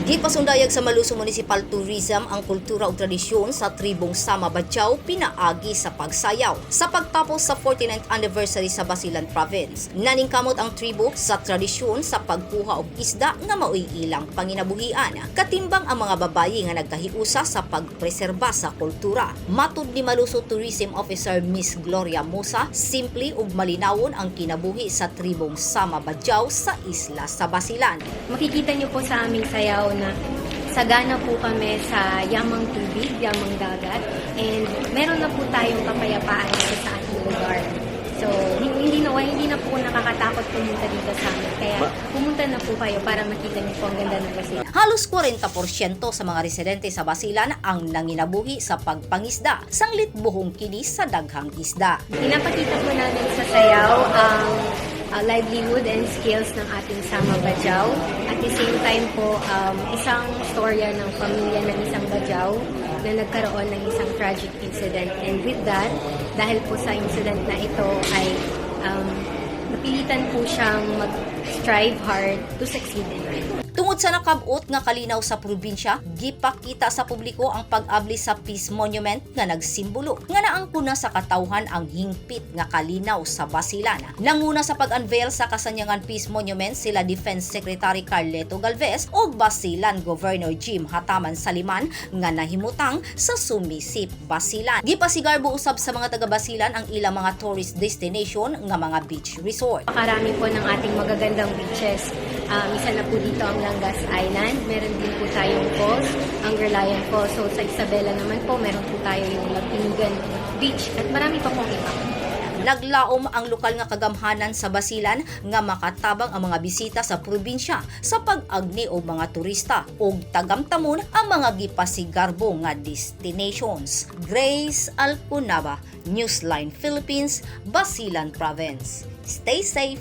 Gipasundayag sa Maluso Municipal Tourism ang kultura ug tradisyon sa tribong Sama Badjao pinaagi sa pagsayaw sa pagtapos sa 49th anniversary sa Basilan Province. Naningkamot ang tribo sa tradisyon sa pagkuha og isda nga maoy ilang panginabuhian. Katimbang ang mga babayi nga nagkahiusa sa pagpreserba sa kultura. Matud ni Maluso Tourism Officer Miss Gloria Musa, simple ug malinawon ang kinabuhi sa tribong Sama Badjao sa isla sa Basilan. Makikita niyo po sa aming sayaw na sagana po kami sa yamang tubig, yamang dagat, and meron na po tayong kapayapaan dito sa ating lugar. So, hindi na po nakakatakot pumunta dito sa amin. Kaya pumunta na po kayo para makita niyo po ang ganda ng Basilan. Halos 40% sa mga residente sa Basilan ang nanginabuhi sa pagpangisda, sanglit buhong kini sa daghang isda. Pinapakita po namin sa sayaw ang livelihood and skills ng ating Sama Badjao. At the same time po, isang storya ng pamilya ng isang Badjao na nagkaroon ng isang tragic incident. And with that, dahil po sa incident na ito ay napilitan po siyang mag-strive hard to succeed in life. Tungod sa nakabot nga kalinaw sa probinsya, gipakita sa publiko ang pag-abli sa Peace Monument nga nagsimbolo nga naangkon na sa katawhan ang hingpit nga kalinaw sa Basilan. Nanguna sa pag-unveil sa Kasanyangan Peace Monument sila Defense Secretary Carleto Galvez ug Basilan Governor Jim Hataman Saliman nga nahimutang sa Sumisip, Basilan. Gipasigarbo usab sa mga taga Basilan ang ilang mga tourist destination nga mga beach resort. Napakarami po ng ating magagandang beaches. Isa na po dito ang Langas Island. Meron din po tayong falls, ang Reliant Falls. So sa Isabela naman po, meron po tayo yung Lagpinigan Beach at marami pa pong iba. Naglaom ang lokal nga kagamhanan sa Basilan nga makatabang ang mga bisita sa probinsya sa pag-agni og mga turista ug tagamtamon ang mga gipasigarbo nga destinations. Grace Alcunaba, Newsline Philippines, Basilan Province. Stay safe.